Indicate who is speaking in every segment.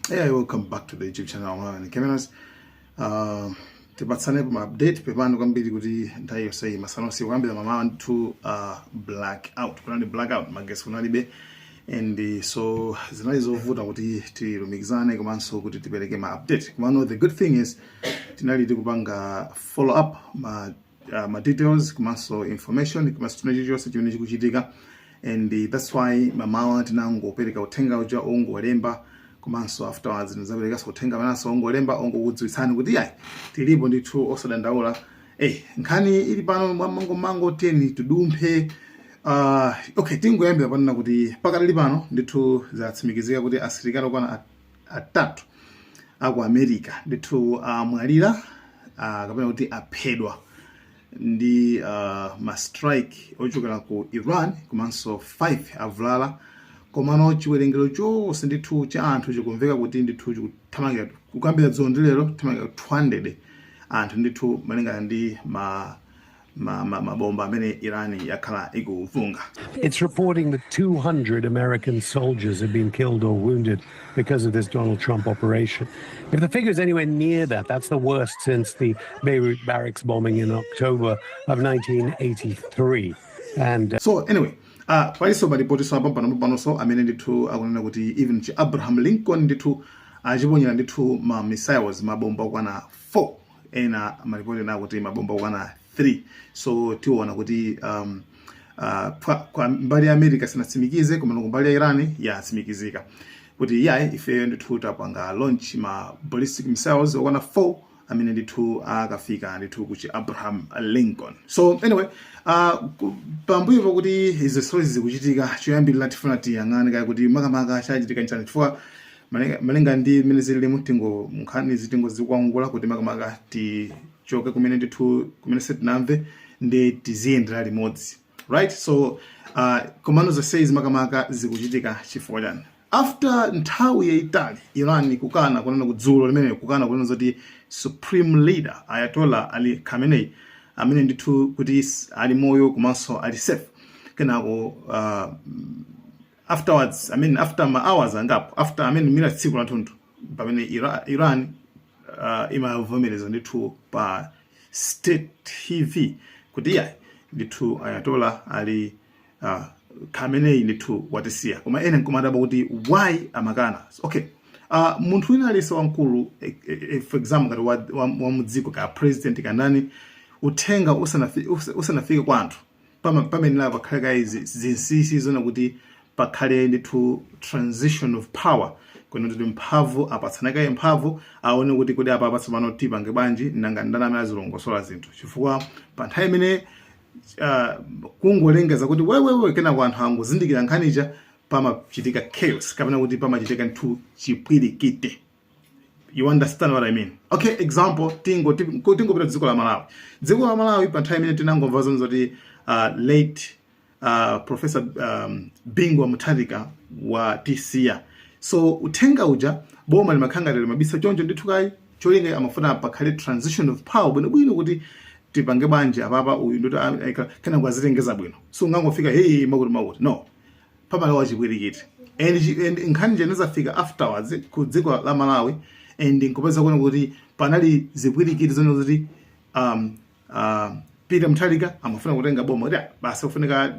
Speaker 1: Hey, welcome back to the YouTube channel Malawi Cameras. Tipatsanepo ma update. Pepani kwambiri kuti nthawi yonseyi, masana onse kuyambira mamawa ndithu, black out kunali, blackout, magesi kunalibe, and so zinali zovuta kuti tilumikizane komanso kuti tipereke ma update. Komano the good thing is tinali tikupanga follow up ma details komanso information komanso china chilichonse chimene chikuchitika, and that's why mamawa tinangopereka uthenga uja ongolemba, komanso afterwards ndidzaperekanso uthenga pananso ongolemba ongokudziwitsani kuti yayi, tilipo ndithu, osadandaula. Nkhani ili pano mwamangomango, tiyeni tidumphe. Okay, tingoyambira panena kuti pakadali pano ndithu zatsimikizika kuti asilikali okwana atatu aku America ndithu amwalira, kapena kuti aphedwa ndi ma strike ochokera ku Iran, komanso 5 avulala. Komano chiwerengero chonse ndithu cha anthu chikumveka kuti ndithu chikuthamangira, kukambira dzulo ndi lero, kuthamangira 200 anthu ndithu, malingana ndi mabomba amene Iran yakhala ikuvunga.
Speaker 2: It's reporting that 200 American soldiers have been killed or wounded because of this Donald Trump operation. If the figure's anywhere near that, that's the worst since the Beirut barracks bombing in October of 1983. And
Speaker 1: So anyway, palinso malipotinso apampano panonso amene ndithu akunena kuti even chi Abraham Lincoln ndithu achiponyera ndithu ma missiles, mabomba okwana 4, ena malipoti ena akuti mabomba okwana 3. So tiona kuti kwa mbali ya America sinatsimikize, koma kumbali ya Iran yatsimikizika kuti yayi, ifeyo ndithu tapanga launch ma ballistic missiles okwana 4 amene ndithu akafika ndithu kuchi Abraham Lincoln. So anyway, pambuyo pakuti izo stories zikuchitika, choyambirira tifuna tiyang'ane kaya kuti makamaka chachitika nchani, chifukwa malinga ndi mmene zilili tingo nkhani zitingo zikuangula kuti makamaka tichoke kumene ndithu kumene sitinamve ndi tiziyendera limodzi, right? So komano zonsezi makamaka zikuchitika chifukwa chani? After nthawi yayitali Iran kukana kunena kudzulo limene kukana kunena zoti supreme leader Ayatollah Ali Khamenei amene ndithu kuti ali moyo komanso ali safe, kenako afterwards, I mean, after ma hours angapo after, I mean, mira tsiku lathunthu, pamene Iran imavomereza ndithu pa state TV kuti yayi ndithu Ayatollah Ali Khamenei ndithu watisiya. Koma ene nkumadabwa kuti why amakana? Okay, munthu wina aliyense wamkulu, for example ngati wa mudziko, ka president kanani, uthenga usanafike kwa anthu, pamenera pakhale kayi zinsinsi zona kuti pakhale ndithu transition of power, kwene kuti mphamvu apatsane kaye mphamvu, aone kuti kodi apa patsopano tipange bwanji, nanga ndani amene azilongosola zinthu, chifukwa pa nthawi imene kungolengeza kuti wewewe, kenako anthu angozindikira nkhanicha, pamachitika chaos kapena kuti pamachitika ndithu chipwirikiti. You understand what I mean? Okay, example, tingopita dziko la Malawi. Dziko la Malawi, pa nthawi imene tinangomva zonse zoti late Professor Bingu Mutharika watisiya, so uthenga uja boma limakhala ngati limabisa choncho ndithu kayi, cholinga amafuna pakhale transition of power bwinobwino, kuti tipange bwanji apapa, uyu ndoti kenako azitengeza bwino. So ungangofika, "Hey, makuti makuti," no, pamalowa chipwirikiti. And nkhani jene zafika afterwards ku dziko la Malawi and nkupeza kuona kuti panali zipwirikiti zone zoti Peter Mutharika amafuna kutenga boma, kuti, "Ah, basi, kufunika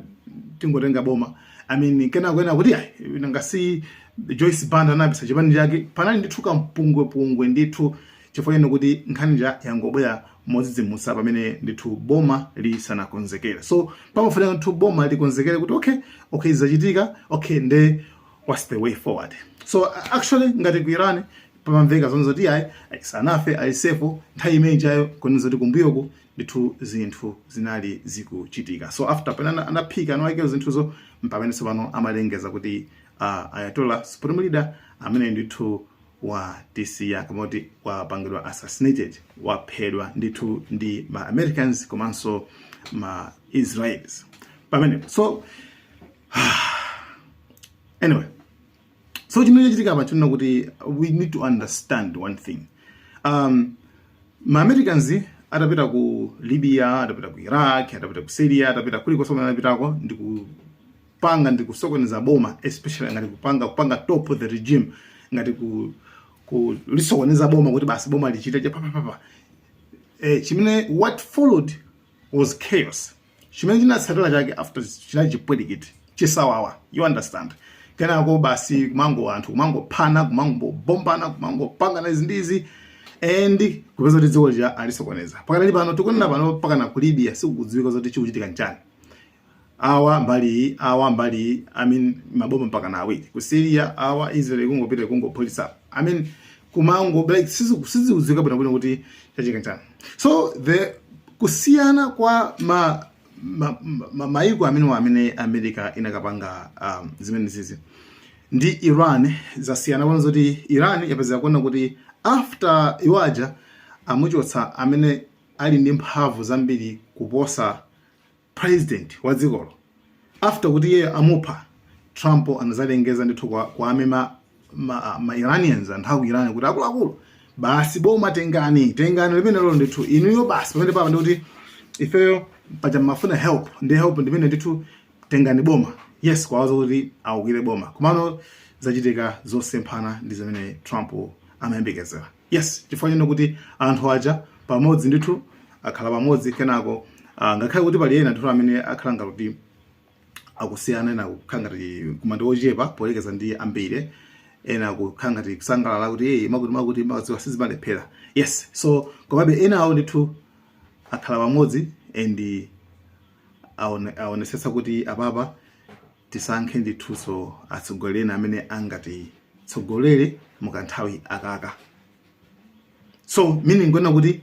Speaker 1: tingotenga boma." I mean, kenako ena kuti ayi, nangasi Joyce Banda anapisa chipani chake. Panali ndithu kampungwepungwe ndithu, chifukwa chene kuti nkhani yangobwera modzidzimutsa pamene ndithu boma lisanakonzekere. So pamafunika ndithu boma likonzekere kuti okay, zachitika, okay, nde what's the way forward? So actually ngati ku Iran pamamveka zonse zoti ayi, sanafe, ali safe, nthawi imene ijayo kunena zoti kumbuyoku ndithu zinthu zinali zikuchitika. So after pamene anaphika anawakira zinthuzo, pamene tsopano amalengeza kuti Ayatollah supreme leader amene ndithu watisiya, kamoti wapangidwa assassinated, waphedwa ndithu ndi ma Americans komanso ma Israelis pamenepo. So anyway, so chimene chachitika apa chinena kuti we need to understand one thing. Ma Americans atapita ku Libya, atapita ku Iraq, atapita ku Syria, atapita kulikonse kumene anapitako ndi kupanga ndi kusokoneza boma, especially ngati kupanga topple the regime, ngati ku Kulisokoneza boma kuti basi boma lichite chapapapapa. Chimene what followed was chaos. Chimene chinatsatira chake after chinali chipwirikiti, chisawawa, you understand? Kenako basi kumango anthu kumangophana, kumangobombana, kumangopangana izi ndizi and kupeza kuti dziko lija alisokoneza. Pakadali pano tikunena pano, pakana ku Libya sikukudziwika zoti chikuchitika nchani. Awa mbali iyi, awa mbali iyi, I mean, maboma mpaka awiri. Ku Syria awa Israel kungopita kungophulitsa, I mean, kumango like sizikudziwika bwinobwino kuti chachitika nchani. So the kusiyana kwa maiko amene America inakapanga zimene zizi ndi Iran zasiyana kuona zoti Iran yapezeka kuona kuti after iwaja amuchotsa amene ali ndi mphamvu zambiri kuposa president wa dzikolo, after kuti iye amupha, Trump anazalengeza ndithu kwa ame ma Iranians, anthu aku Iran, kuti akuluakulu, basi boma tengani, tengani limenelo ndithu inuyo basi. Pamene papa ndikuti ifeyo paja mafuna help ndi help ndimene ndithu tengani boma. Yes, kwawaza kuti awukire boma, komano zachitika zosemphana ndi zimene Trump amayembekezera. Yes, chifukwa chino kuti anthu aja pamodzi ndithu akhala pamodzi. Kenako ngakhale kuti pali ena ndithu amene akhala ngati akusiyana, ena kukhala ngati koma ndi ochepa polekeza ndi ambiri, ena kukhala ngati kusangalala kuti hey, makuti makuti makudziwa sizimalephera. Yes, so komabe ena awo ndithu akhala pamodzi and aonesetsa kuti apapa tisankhe ndithunso atsogoleri ena amene angatitsogolere mukanthawi akaka. So meaning kuona kuti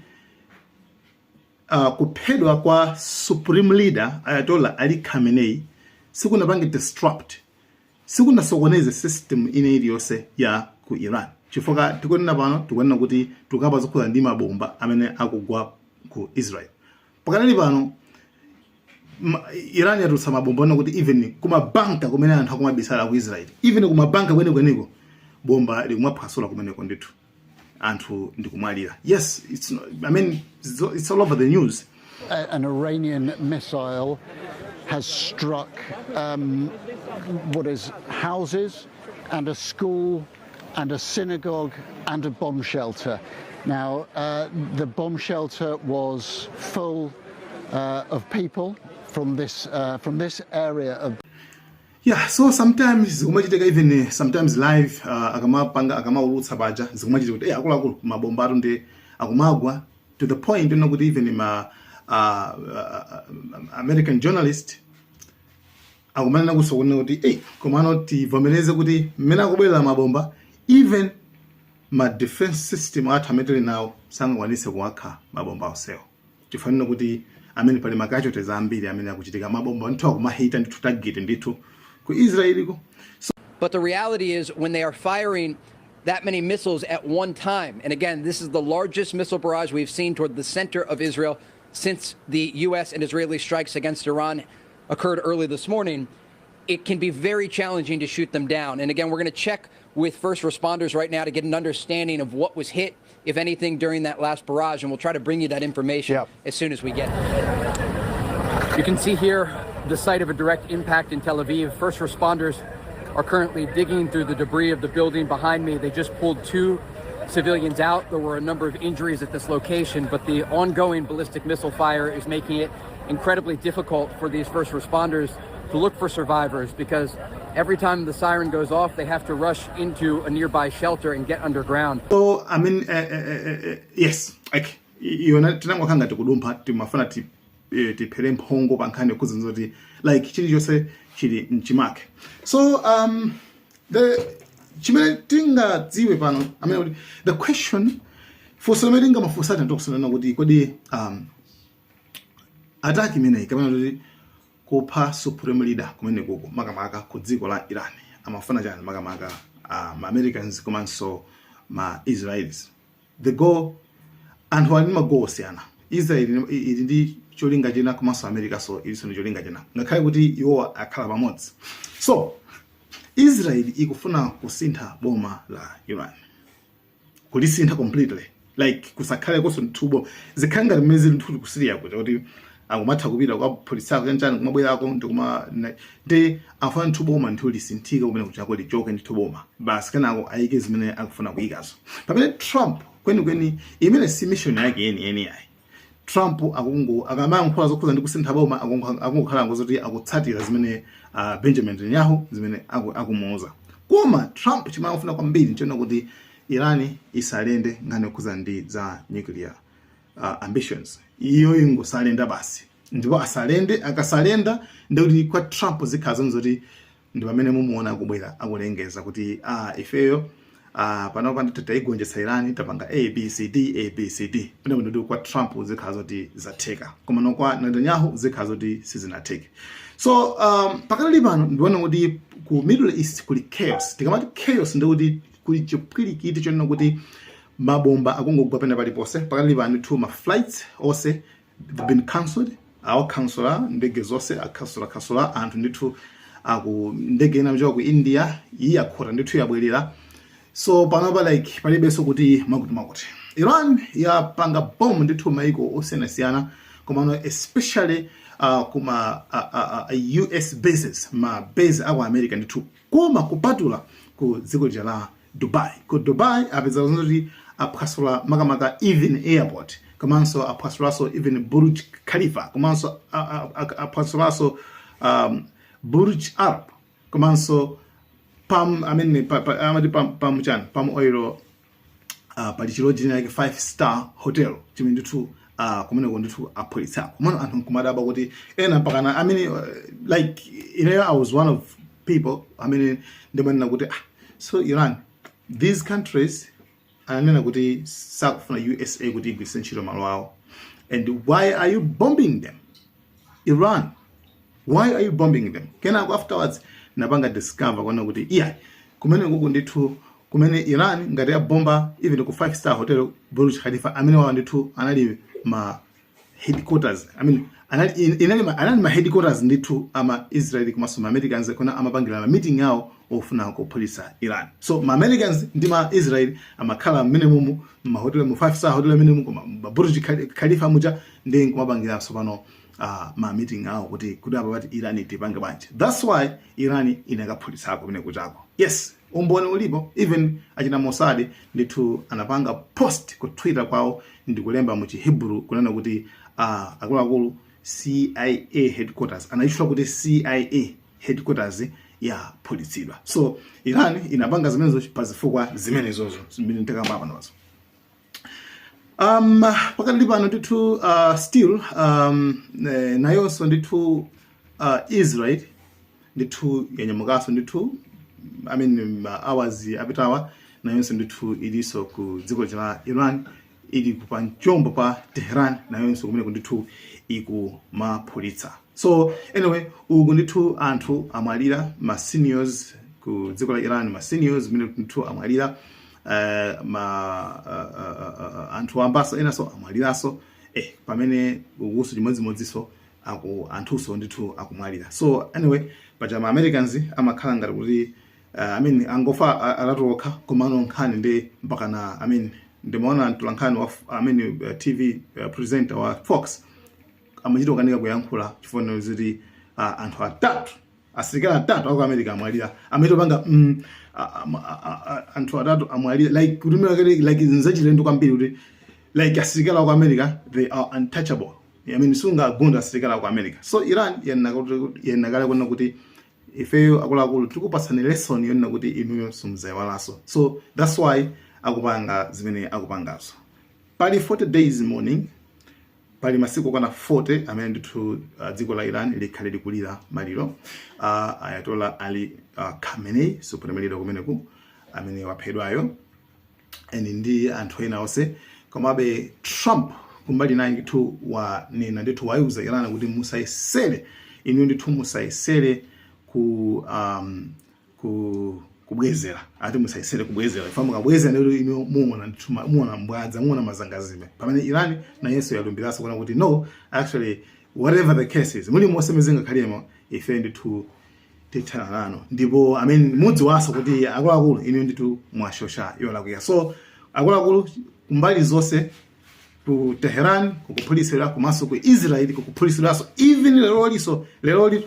Speaker 1: kuphedwa kwa supreme leader Ayatollah Ali Khamenei sikunapange disrupt, sikunasokoneze system ine iliyonse ya ku Iran, chifukwa tikunena pano, tikunena kuti tikapa zokhuza ndi mabomba amene akugwa ku Israel. Pakanali pano Iran yatulutsa mabomba ona kuti even kumabanka kumene anthu akumabisala ku Israel, even kumabanka kwenekweneko bomba likumaphwasula kumeneko ndithu, anthu ndikumwalira. Yes, it's not, I mean, it's all over the news.
Speaker 3: An Iranian missile has struck what is houses and a school and a synagogue and a bomb shelter. Now, the bomb shelter was full of people from this area of
Speaker 1: Yeah, so sometimes zikumachitika, even sometimes live akamapanga, akamaulutsa paja zikumachitika kuti akuluakulu, mabomba atu ndi akumagwa to the point ino kuti even ma American journalist akumanena kusokonena kuti hey, komano tivomereze kuti mmene akubwerera mabomba, even ma defense system athu amene tili nawo sangakwanise kuwakha mabomba onsewo, tifanira kuti amene pali ma casualties ambiri amene akuchitika. Mabomba ndithu akumahita ndithu target ndithu ku Israeliko.
Speaker 4: But the reality is, when they are firing that many missiles at one time, and again, this is the largest missile barrage we've seen toward the center of Israel since the U.S. and Israeli strikes against Iran occurred early this morning, it can be very challenging to shoot them down. And again, we're going to check with first responders right now to get an understanding of what was hit, if anything, during that last barrage. And we'll try to bring you that information as soon as we get it. You can see here the site of a direct impact in Tel Aviv. First responders are currently digging through the debris of the building behind me. They just pulled two civilians out. There were a number of injuries at this location, but the ongoing ballistic missile fire is making it incredibly difficult for these first responders to look for survivors, because every time the siren goes off, they have to rush into a nearby shelter and get underground.
Speaker 1: So I mean, yes, like iwona tinangokhala ngati kudumpha, timafuna tiphere mphongo pa nkhani yokhuza zoti like chilichonse chili mchimake. So the chimene tingadziwe pano amene kuti the question, funso limene tingamafunsane ndikusanana kuti kodi attack imeneyi kapena kuti kupha supreme leader kumene kuko makamaka ku dziko la Iran amafuna chani makamaka ma Americans komanso ma Israelis? The goal, anthu ali ndi ma goal osiyana. Israel ili ndi cholinga china komanso America so ilinso ndi cholinga china, ngakhale kuti iwo akhala pamodzi. So Israel ikufuna kusintha boma la Iran, kulisintha completely, like kusakhale konso nthubo, zikhale ngati mmene zili nthuti ku Syria kuja kuti Akumatha kupita kukaphulitsako chanchani, kumabwerako ndikuma ndi afuna ndithu boma ndithu lisinthike kumene kuchako, lichoke ndithu boma basi, kenako ayike zimene akufuna kuyikazo. Pamene Trump kwenikweni imene si mission yake yeniyeni yayi. Trump akungo akamayankhula zokhuza ndi kusintha boma, akungokhala ngozoti akutsatira zimene Benjamin Netanyahu zimene akumuuza. Koma Trump chimene akufuna kwambiri nchona kuti Iran isurrender nkhani yokhuza ndi za nuclear ambitions. Iyo ingosurrender basi, ndipo asurrender. Akasurrender, ndikuti kwa Trump zikhala zoni zoti ndi pamene mumuona akubwera akulengeza kuti ifeyo panopa ndithu tayigonjetsa Iran, tapanga A B C D, A B C D. Pamene ndikuti kwa Trump zikhala zoti zatheka, koma no kwa Netanyahu zikhala zoti sizinatheke. So pakatali pano ndiona kuti ku Middle East kuli chaos. Tikamati chaos, ndikuti kuli chipwirikiti chonena kuti mabomba akungogwa pena paliponse. Pakatali pano ndithu ma flights onse, they've been cancelled, awacancela ndege zonse, acancela cancela anthu ndithu. Aku ndege ina kuchoka ku India iyi yakhota ndithu, yabwerera. So panopa like palibenso kuti makuti makuti. Iran yapanga bomb ndithu maiko osiyanasiyana, komano especially kuma US bases, ma base aku America ndithu, koma kupatula ku dziko lija la Dubai. Ku Dubai apeza kuti aphwasula makamaka even airport, komanso aphwasulanso even Burj Khalifa, komanso aphwasulanso Burj Arab, komanso Palm, I mean, pa, pa, amati Palm, Palm chani, Palm Oil. Pali chilodge like five star hotel chimene ndithu kumeneko ndithu aphulitsako. Komano anthu nkumadabwa kuti ena pakana, I mean, like I was one of people amene ndimanena kuti so Iran, these countries ananena kuti sakufuna USA kuti igwiritse ntchito malo awo, and why are you bombing them, Iran? Why are you bombing them? Kenako afterwards napanga discover kuona kuti iya, kumene kuku ndithu kumene Iran ngati yabomba even ku five star hotel, Burj Khalifa, amene wawa ndithu anali ma headquarters, I mean, anali inali ma, anali ma headquarters ndithu ama Israeli komanso ma Americans, kuna amapangira ma meeting yawo ofuna kuphulitsa Iran. So ma Americans ndi ma Israel amakhala mmene mumu ma hotel, mu five star hotel mmene mumu, ma Burj Khalifa muja, ndi nkumapangiranso pano ma meeting awo kuti apa pati Iran tipange bwanji. That's why Iran inakaphulitsako kumene kuchako. Yes, umboni ulipo. Even achina Mossad ndithu anapanga post ku Twitter kwawo ndikulemba mu Chihebrew kunena kuti akuluakulu, CIA headquarters, anayitchula kuti CIA headquarters yaphulitsidwa. So Iran inapanga zimenezo pazifukwa zimenezozo zimene ndikamba panozo. Pakati pano ndithu still nayonso ndithu Israel ndithu yanyamukanso ndithu, I mean, hours apitawa nayonso ndithu ilinso ku dziko la Iran, ili pa mchombo pa Tehran, nayonso kumene ndithu ikumaphulitsa. So anyway, uku ndithu anthu amwalira, ma seniors ku dziko la Iran, ma seniors kumene ndithu amwalira, ma anthu ambaso enaso amwaliranso, pamene ukuso chimodzimodzinso aku anthuso ndithu akumwalira. So anyway, paja ma Americans amakhala ngati kuti I mean, angofa atatu okha, komano nkhani ndi mpakana, I mean, ndimaona mtolankhani wa, I mean, TV presenter wa Fox amachita kukanika kuyankhula chifukwa ziti anthu atatu, asilikali atatu aku America amwalira. Amachita panga anthu atatu amwalira, like kuti like nzachilendo kwambiri kuti like asilikali aku America, they are untouchable. I mean, sungagunda asilikali aku America. So Iran yenakale kuona kuti ifeyo akuluakulu tikupatsani lesson yonena kuti inuyo simudzayiwalanso. So that's why akupanga zimene akupangazo. Pali 40 days mourning, pali masiku okwana 40 amene ndithu dziko la Iran likhale likulira maliro Ayatollah Ali Khamenei, supreme leader kumeneku amene waphedwayo, and ndi anthu ena onse. Komabe Trump kumbali naye ndithu wanena ndithu, waiuza Iran kuti musayesere inu ndithu, musayesere ku kubwezera, ati musayesere kubwezera. Ifa mukabwezera ndithu inu muona ndithu muona mbwadza, muona mazangazime. Pamene Iran nayenso yalumbiranso kuona kuti no, actually, whatever the case is, muli monse muzingakhalemo, ife ndithu tithana nanu, ndipo I mean, mudziwanso kuti akuluakulu inu ndithu mwashosha yolakwika. So akuluakulu, kumbali zonse Ku Tehran kukuphulisidwa, komanso ku Israel kukuphulisidwanso. Even leroliso, leroli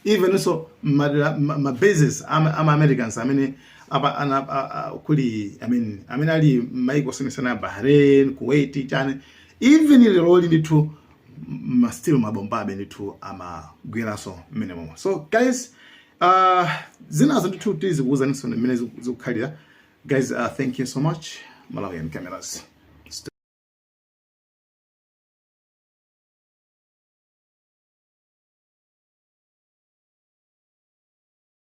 Speaker 1: even so ma bases ama Americans amene apa ana kuli, I mean, amene ali maiko osiyanasiyana ya Bahrain, Kuwait, chani, even leroli ndithu ma still mabombabe ndithu amagweranso mmene momwe. So guys, zinazo ndithu tizikuwuzaninso mmene zikukhalira. Guys, thank you so much. Malawian Cameras.